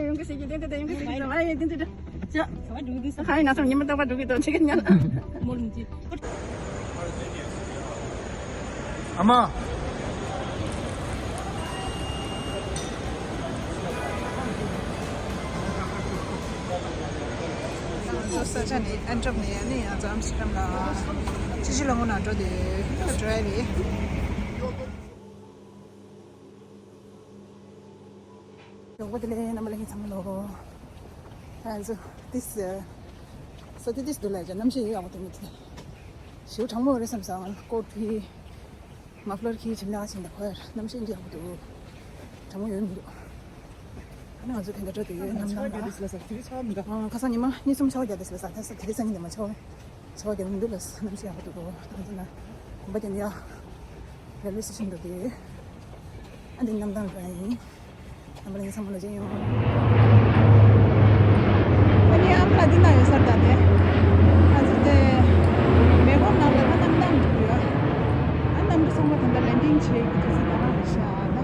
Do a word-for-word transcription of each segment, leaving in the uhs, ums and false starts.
ཡོང་གི་ཟེར་གྱི་དེ་དེ་དེ་ཡོང་གི་ཟེར་གྱི་ཨ་ཡེ་དེ་དེ་དེ་ཅ་ཧ་ཡེ་ན་སང་ཉི་མ་རྟག་པར་འགྲོ་གི་འདུག་ཅི་གི་ཉན། ཨ་མ། ང་ཚོ་ས་ཆ་ནས་ཨན་ཊབ་ནས་ཨ་ནི་ང་ཚོ་ཨམ་སི་ཊར་ཌམ་ལ་ཕྱི་ཕྱི་ལ་ངོ་ན་འགྲོ་དེ་ཌ་རའི་བི་ཡོག་པོ་དེ་ལས་རྣམ་པ་ལྷན་རྒྱས་ཚང་མ་ལོ། ང་ཚོ་ཏིས་ས་ཏི་ཏིས་འདུག་ལ་ཡ་གནམ་གཤིས་ཡག་པོ་དེ་མི་ཐུབ། ཞེ་པོ་གྲང་མོ་རེད་བསམ་སོང་། ཀོཊ་ཕུད། མ་ཕ་ལར་གྱིས་བྱིན་ལ་ཕྱིན་ད་ཁོ་གནམ་གཤིས་འདི་ཡག་པོ་འདུག་གྲང་མོ་ཡོད་མི་འདུག་ཨ་ནི་ང་ཚོ་དེ་འདྲ་འགྲོ་དུས་ནམ་ལངས་ལ། ཁ་སང་ཉི་མ་གཉིས་གསུམ་ཆར་པ་བརྒྱབ་དེ་སི་ལ་ས་ཐེ་ས་དེ་རིང་སང་ཉིན་དེ་མ་ཆར་པ་ཆར་པ་བརྒྱབ་མི་འདུག་ལ་གནམ་གཤིས་ཡག་པོ་འདུག་ད་ཚོ་ན་གོམ་པ་རྒྱབ་ཡ་རེལ་ཝེ་སི་ཊེ་ཤན་འགྲོ་དུས་ཨ་འདི་གནམ་ཐང་ར་ཡིན། རྣམ་པ་ལྷན་རྒྱས་ཚང་མ་ལ་ཇེ་ཡོང་། ཨ་ནི་ཨམ་ལ་འདི་ན་ཡོད་ས་ད་དེ། ང་ཚོ་དེ་མེ་འཁོར་ནང་ལ་ད་གནམ་ཐང་འགྲོ་གི་ཡོད། ཨ་གནམ་གྲུ་ཚང་མ་ད་ལྟ་ལེན་ཌིང་བྱེད་ཀྱི་འདུག་ཟེར་ད་རང་རེད་ཤག་ད། ཨ་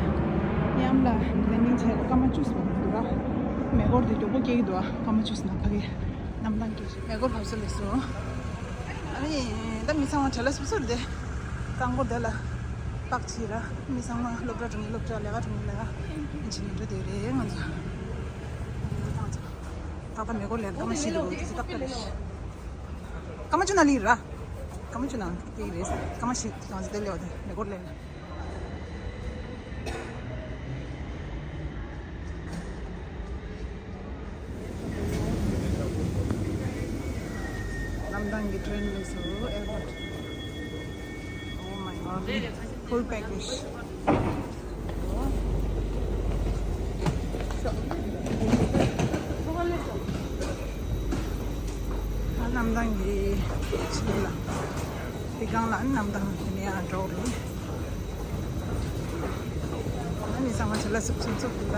ནི་ཨམ་ལ་ལེན་ཌིང་བྱེད་ལ་སྐར་མ་བཅུ་ཙམ་འགོར་གི་འདུག་མེ་འཁོར་དེ་མགྱོགས་པོ་སྐྱེལ་གྱི་འདུག་སྐར་མ་བཅུ་ཙམ་ནང་ཕ་གི་གནམ་ཐང་སྐྱེལ་ཤག་མེ་འཁོར་བབས་ས་ལེགས་སོ། ཨ་ནི་ད་མི་ཚང་མ་བྲེལ་ལ་སུབ་སུབ་རེད་དེ། རྐང་འཁོར་དེ་ལ་པག་ཅིག་ར། མི་ཚང་མ་སློབ་གྲྭ་འགྲོ་མཁན་སློབ་གྲྭ། ལས་ཀ་འགྲོ་མཁན་ལས་ཀ་ཕྱིན་ནས་འགྲོ་དེ་རེད། ང་ཚོ་ད་ལྟ་མེ་འཁོར་ལེན་སྐར་མ་བཞི་འདུག་དེ་ཚོ་ཏག་ཏག་རེད། སྐར་མ་བཅུ་ནང་སླེབས་ར། སྐར་མ་བཅུ་ནང་སླེབས་རེད། སྐར་མ་བཞི་ང་ཚོ་དེ་སླེབས་པ་དེ་མེ་འཁོར་ལེན། གནམ་ཐང་གི་ཊེན་ལས་སུ་ཨེར་པོར། Oh my god. Full package. གནམ་ཐང་གི་ཕྱི་ལ་དེ་སྒང་ལ་གནམ་ཐང་དེ་ནས་ཡང་འགྲོ་རེད། ཨ་ནི་ཚང་མ་བྲེལ་ལ་སུབ་སུབ་སུབ་ལ།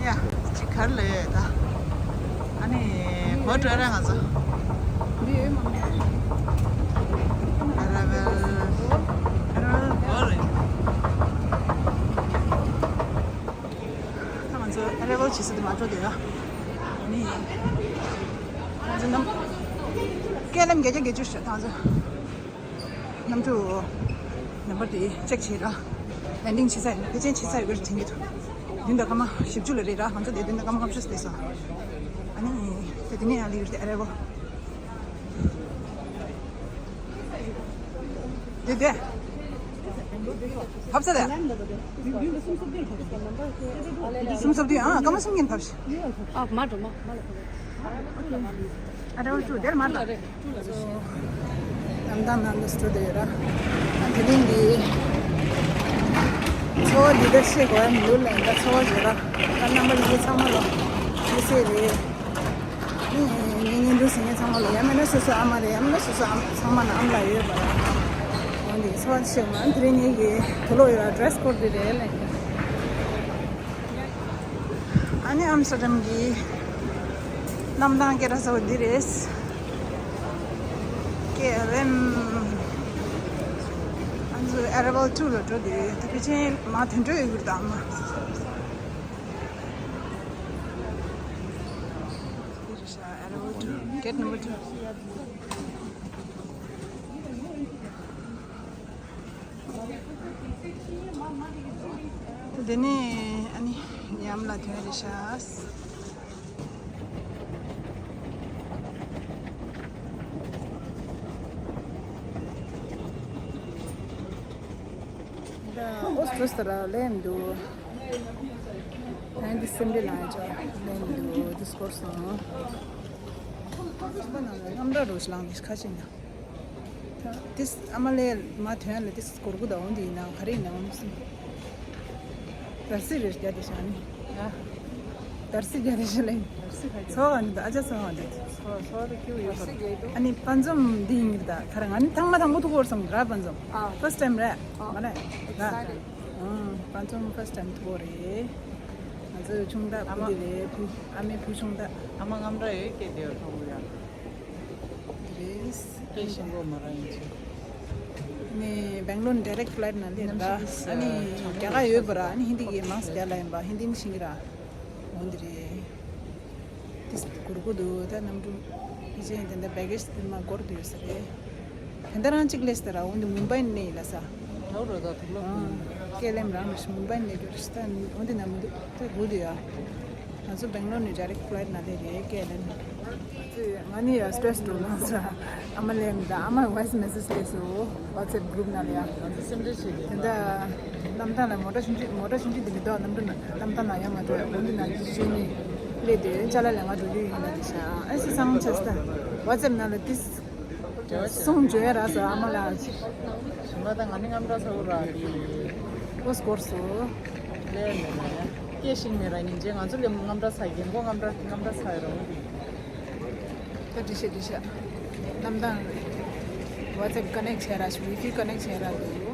ཡ། ཅིག་གར་ལ་ཡོད་ད། ཨ་ནི་གོ་འགྲོ་ར་ང་ཚོ། ཨ་ར་ཝེལ། ཨ་ར་ཝེལ་གོ་རེད། ད་ང་ཚོ་ཨ་ར་ཝེལ་བྱེད་ས་དེ་མ་འགྲོ་དེ་ཡ། ཨ་ནི་ང་ཚོ་ནམ། ཀེ་ཨེལ་ཨེམ་བརྒྱད་བརྒྱ་བརྒྱད་ཅུ་ཞིག་ད་ང་ཚོ། གནམ་གྲུ་ནམ་བར་དེ་ཅེག་བྱས་ར། ལེན་ཌིང་བྱེད་ས་ཡིན། ཕལ་ཆེར་བྱེད་ས་ཡོད་པར་དྲན་གྱི་འདུག་བདུན་དང་སྐར་མ་བཞི་བཅུ་ལ་རེད་ར། ང་ཚོ་དེ་བདུན་དང་སྐར་མ་ལྔ་བཅུ་སླེབས་སོང་། ཨ་ནི་དེ་དེ་ནས་ཡང་ལི་ཡུལ་དེ་ཨ་རེ་བོ། དེ་དེ། བབས་ས་དེ། སུམ་ཅུ་སོ་བདུན། ཨ་སྐར་མ་གསུམ་གྱིས་བབས་ཤག་ཨ་མ་འགྲོ་མ་མ་ལ་ཕོ་རེད། ཨ་རེ་བོ་བཅུ་དེར་མ་རེད། ཨ་དེ་རིང་འདི་འཚོ་བ་འདི་ལྟར་ཤེས་དགོས་ཡ་མི་འདུག་ལ། ད་འཚོ་བ་བརྗོད་ར། ད་རྣམ་པ་ལྷན་རྒྱས་ཚང་མ་ལ་མི་སེར་རེད། ངའི་ངའི་འདུག་ཟེར་མཁན་ཚང་མ་ལ་ཡང་མིན་ན་སོ་སོའི་ཨ་མ་རེད། ཡང་མིན་ན་སོ་སོའི་ཨ་མ་ཚང་མ་ལ་ཨ་མ་ལགས་ཡོད་པ་ར། འོན་ཏེ་འཚོ་བ་ཤེས་དགོས། ཨ་དེ་རིང་ངེད་ཀྱི་དུག་ལོག་ཡོད་ར། ཌི་རེ་སི་ཀོཌ་འདི་རེད་ལ། ཨ་ནི་ཨམ་སི་ཊར་ཌམ་གྱི་གནམ་ཐང་སྐད་གྲགས་ཚ་བོ་འདི་རེད། ཀེ་ཨེལ་ཨེམ། ང་ཚོ་ཨ་རེ་ཝེལ་ཊུ་ལ་འགྲོ་དུས་ད་ཕལ་ཆེར་མར་དོན་འགྲོ་ཡོད་ཀྱི་རེད་ད་ཨ་མ། འདི་རེད་ཤག་ཨ་རེ་ཝེལ་ཊུ། གེ་ཊི་ནམ་བར་ཊུ། དེ་ནས་ཨ་ནི་ཉམས་ལ་ཐོན་རེད་ཤག་ད་ཨོ་སི་ཊྲི་ལི་ཡ་ལ་ལེན་འདུག་ད་འདི་སེམས་པའི་ལང་ཅོ་ལེན་འདུག་འདི་སྐོར་སོང་། རྣམ་གྲངས་རོ་ཞིག་ལངས་ནས་ཁ་ཤས་ན། ད་ཏིས་ཨ་མ་ལས་མ་ཐོན་ལ་ཏིས་སྐོར་གུ་ད་འོང་དེ་ཡིན་ན་ག་རེ་ཡིན་ན་འོང་སྲིད། ར་སི་རེ་རྒྱ་དེ་ཤ་ནི་ཡ། ཡར་སི་རྒྱ་རེ་ཞིག་ལེན། ཚོ་ག་འདི་ཨ་ཅག་ཚོ་ག་འདི། ཚོ་ཚོ་དེ་ཁྱེའུ་ཡོད་པ། ཨ་ནི་པན་ཙོམ་འདི་ཡིན་གྱི་ད་ཁ་ར་ང་ནི་ཐང་མ་དང་པོ་ཐུག་བར་སོང་ར་པན་ཙོམ། ཨ། ཕར་སི་ཊི་ཊེམ་རེད། ཨ། མ་ལེ། ར། ཨེག་སའི་ཊེཌ། ཨང་། པན་ཙོམ་ཕར་སི་ཊི་ཊེམ་ཐུག་བོ་རེད། ང་ཚོ་ཆུང་ད་བུ་འདི་རེད། བུ་ཨ་མའི་བུ་ཆུང་ད། ཨ་མ་རྔམ་དྲག་ཡོད་སྐད་དེ་ཐོག་ཡ། འདི་རེད། སྐད་ཤེས་མགོ་མ་ར་ཡིན་ཆེ། ནི་སྦེང་ལོར་ཌའི་རེག་ཕི་ལའེ་ཊི་ནང་སླེབས་ར། ཨ་ནི་རྒྱ་གར་ཡོད་པ་ར། ཨ་ནི་ཧིན་དི་གི་མང་སི་རྒྱ་ལ་ཡིན་པ་ཧིན་དི་ནི་ཤེས་ཀྱི་ར། འོ་འདི་རེད། ཏིས་གུར་གུ་འདུག་ད་གནམ་གྲུ་ཕལ་ཆེར་དེ་འདྲ་བྷེ་གེ་ཇི་དེ་མ་འགོར་འདུག་ཡོད་ས་རེད། དེ་འདྲ་རང་གཅིག་སླེབས་ས་ར། འོ་འདི་མུམ་བྷའི་ནས་ཡིན་ལ་ས། ཨོ་རོ་ད་དུག་ལོ། ཨང་། ཀེ་ཨེལ་ཨེམ་རང་ལ་ཤི་མུམ་བྷའི་ནས་འགོར་ས་ད། འོ་འདི་ན་མི་འདུག་ད་སྒུག་འདུག་ཡ། ང་ཚོ་སྦེང་ལོར་ནས་ཌའི་རེག་ཕི་ལའེ་ཊི་ནང་སླེབས་རེད་ཀེ་ཨེལ་ཨེམ། ང་ནི་ཡ་སི་ཊེ་རེ་སི་འགྲོ་ལངས་ས། ཨ་མ་ལེན་ད་ཨ་མ་ཝོ་ཡི་སི་མེ་སེ་ཇི་སླེབས་སོང་། ཝ་ཊི་སི་ཨེབ་གུ་རུབ་ནང་ལ་ཡ། ང་ཚོ་སེམས་ཁྲལ་བྱེད་ཀྱི་དེ་འདྲ། གནམ་ཐང་ལ་མོ་ཊ་ཆུང་ཆུང་མོ་ཊ་ཆུང་ཆུང་དེ་མི་འདུག་གནམ་གྲུ་ནང་གནམ་ཐང་ནང་ཡ་མ་འགྲོ་ཡ། འོ་འདི་ནང་ཅི་ཞུ་ནི་སླེབས་དེ་ཅ་ལག་ལེན་ག་འགྲོ་རྒྱུ་ཡིན་ན་དེ་ཤ་ཨ་སི་སང་ཆེ་སྟ། ཝ་ཊི་སི་ཨེབ་ནང་ལ་ཏིས་སོང་བརྗོད་ཡ་རག་སོང་ཨ་མ་ལགས། ཞིམ་པ་ད་ང་ནི་རྔམ་དྲག་ཚ་བོ་ར་དེ། ཨོ་སྐོར་སོ། ལས་མེད་ན་ཡ། སྐད་ཤིག་མེད་ར་ཉིན་རྗེས་ང་ཚོ་ལས་རྔམ་དྲག་ཚ་རྒན་གོག་རྔམ་དྲག་རྔམ་དྲག་ཚ་ཡ་ར་འོ་དེ། ད་འགྲིག་ཤག་འགྲིག་ཤག་གནམ་ཐང་ཝ་ཊི་སི་ཨེབ་ཀ་ནེག་བྱས་ར་ཤག་ཝའི་ཕའི་ཀ་ནེག་བྱས་ར་འདུག་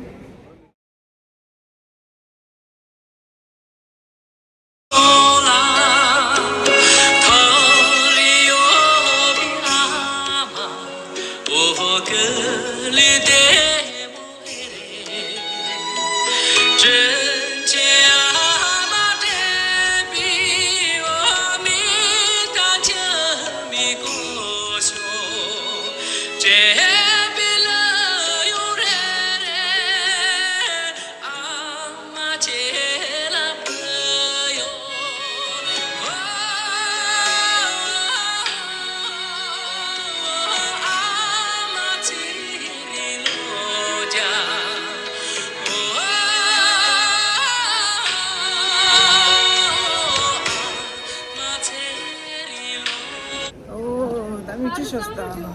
ཨོ། ད་མིག་ཆུ་ཤོར་སོང་།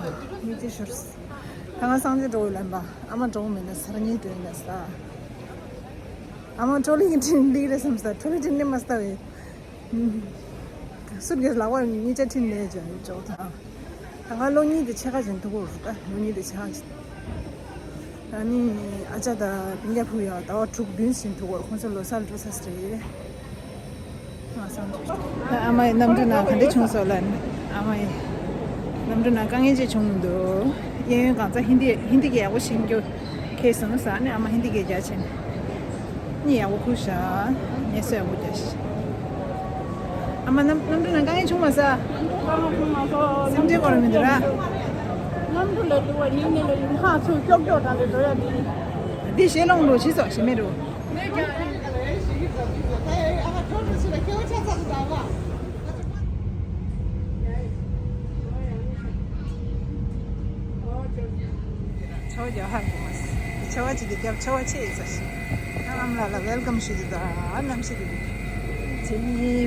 མིག་ཆུ་ཤོར་སོང་། ད་ང་སངས་རྒྱས་འགྲོ་འོས་ལན་པ། ཨ་མ་འགྲོ་འོས་མེད་ན་ས་ར་ཉིད་འགྲོ་ཡིན་ན་ས། ཨ་མ་ཊོ་ལི་ཡིན་ཊིན་ལི་རེད་བསམ་ས། ཊོ་ལི་ཊིན་ནི་མ་ས་བས། སུཊ་ཀེ་སི་ལག་པ་གཉིས་ཆ་ཁྲིད་ནས་ཅོག་ཅོག་དང་། ད་ང་ལོ་གཉིས་དེ་ཕྱེད་ཀ་ཅན་ཐུག་གོ་རུ་ད་ལོ་གཉིས་དེ་ཕྱེད་ཀ་ཅན། ཨ་ནི་ཨ་ཅག་དང་སྤུན་ཀྱག་ཕུ་ཡ་ཟླ་བ་དྲུག་བདུན་ཟིན་ཐུག་གོ། ཁོང་ཚོ་ལོ་གསར་འགྲོ་ས་རེད། ང་སང་ད་ཨ་མ་ཡི་གནམ་གྲུ་ནང་ག་འདྲ་བྱུང་སོང་ལ། ཨ་མ་ཡི་གནམ་གྲུ་ནང་དཀའ་ངལ་ཅིག་བྱུང་མི་འདུག་གཡས་གཡོན་གང་ཚ་ཧིན་དི་ཧིན་དི་གི་ཡག་པོ་ཤེས་རྒྱུ་ཁེལ་སོང་ཟེར་ནས་ཨ་མ་ཧིན་དི་གི་རྒྱ་ཆེན། གཉིད་ཡག་པོ་ཁུག་ཤག་གཉིད་སོ་ཡག་པོ་རྒྱག་ཤག་ཨ་མ་གནམ་གནམ་གྲུ་ནང་དཀའ་ངལ་བྱུང་མ་སོང་། སེམས་ཁྲལ་དགོས་ར་མི་འདུག་ར། གནམ་གྲུ་ལ་འགྲོ་བ་ཡིན་ནི་ལ་ཡུལ་ཁག་ཚོ་ཀྱོག་ཀྱོག་དང་དེ་འགྲོ་ཡ་དེ། འདི་ཞེ་ལོང་འགྲོ་ཕྱི་སོགས་ཞེ་མེད་འགྲོ། ཆོ་རྒྱག་ཧ་གོ་མ་སི། ཆོ་བ་ཅི་དེ་རྒྱབ་ཆོ་བ་ཆེ་ཡིན་ས་ཞིག་ཨ་མ་ལགས་ལ་ཝེལ་ཀམ་ཞུ་རྒྱུ་དང་ཨ་ནམ་ཞིག་རེད། བརྩེ་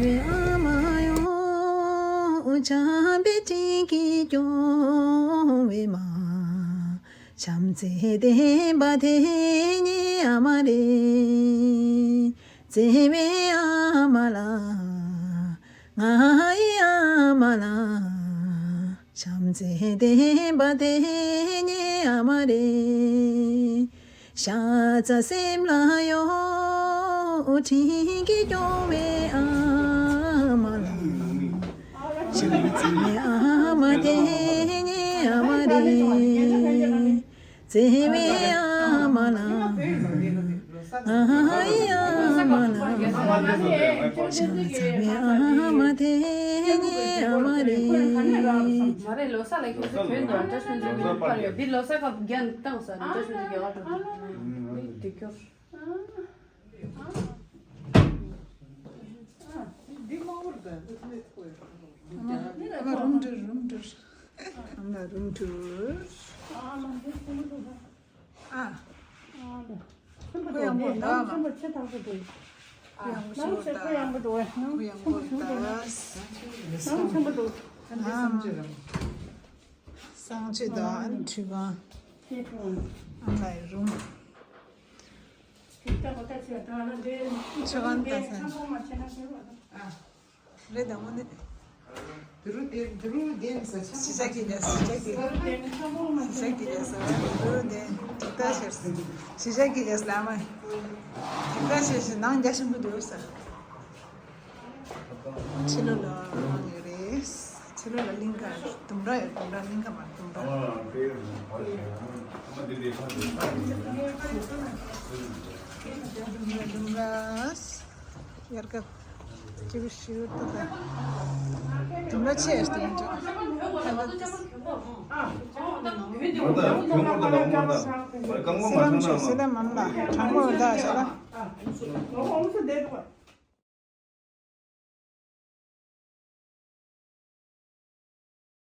བའི་ཨ་མ་ཡོ། བྱམས་པའི་སྤྲིན་གྱིས་སྐྱོང་བའི་མ། བྱམས་བརྩེ་ལྡན་པ་དེ་ཉིད་ཨ་མ་རེད། བརྩེ་བའི་ཨ་མ་ལགས། ང་ཡི་ཨ་མ་ལགས། བྱམས་བརྩེ་ལྡན་པ་དེ་ཉིད་ཨ་མ་རེད། ཤ་ཚ་སེམས་ལ་གཡོ། དྲིན་གྱིས་སྐྱོང་བའི་ཨ་མ་ལགས། བྱམས་བརྩེའི་ཨ་མ་དེ་ཉིད་ཨ་མ་རེད། བརྩེ་བའི་ཨ་མ་ལགས། ང་ཡི་ཨ་མ་ལགས། བྱམས་བརྩེའི་ཨ་མ་དེ་ཉིད་ཨ་མ་རེད། མ་རེད། ལོ་གསར་ལ་ཁྱོད་ཚོ་བོད་ནང་འདྲ་ཆུང་ཆུང་གི་ཕར་ཡོད། འདི་ལོ་གསར་སྐབས་རྒྱ་བཏང་ས་འདྲ་ཆུང་ཆུང་རྒྱ་གར་འགྲོ་དུས་འདི་སྐྱོར། འདི་དམར་པོ་རེད་ད། འདི་སླེབས་ཐུབ་ཡོད། ཨ་མ་རུམ་འགྲུར་རུམ་འགྲུར། ཨ་མ་རུམ་འགྲུར། ཨ། ཁོ་ཡང་པོ་ད་མ། ཁོ་ཡང་པོ་ཤོར་ད། ཁོ་ཡང་པོ་ད། ཁོ་ཡང་པོ་ད། ཨ་མ། སང་ཆེ་ད་ཨ་ནི་ཁྲུས་ཁང་། ཨ་མའི་རུམ། ཁྲུས་ཁང་ད་ས། ཨ། རེད་དང་མོ་ནི། དུ་རུ་དེ་དུ་རུ་དེ་ནི་ས་ཆ། ཤི་ཤ་གི་ལས་ཤི་ཤ་གི་ལས་ཤི་ཤ་གི་ལས་ས་དུ་རུ་དེ་ཏི་ཏ་ཤར་ཤི་ཤ་གི་ལས་ལ་མ་ཏི་ཏ་ཤར་ཤི་ནང་རྒྱ་ཆེན་པོ་འདུག་ས། ཕྱི་ལོགས་ལ་ཡོད་རེད། ཕྱི་ལོགས་ལ་གླིང་ག་ལྡུམ་ར་ཡོད། ལྡུམ་ར་གླིང་ག་མ་ལྡུམ་ར། ལྡུམ་ར་ལྡུམ་ར། དབྱར་ཁ་སྐྱིད་པོ་ཞིག་འདུག་ག་ལྡུམ་ར་ཆེ་ཞིག་འདུག་ག་སེ་ལ་མཆོད་སེ་ལ་མམ་ལ་དྲང་མོ་ད་ཞེ་ལ།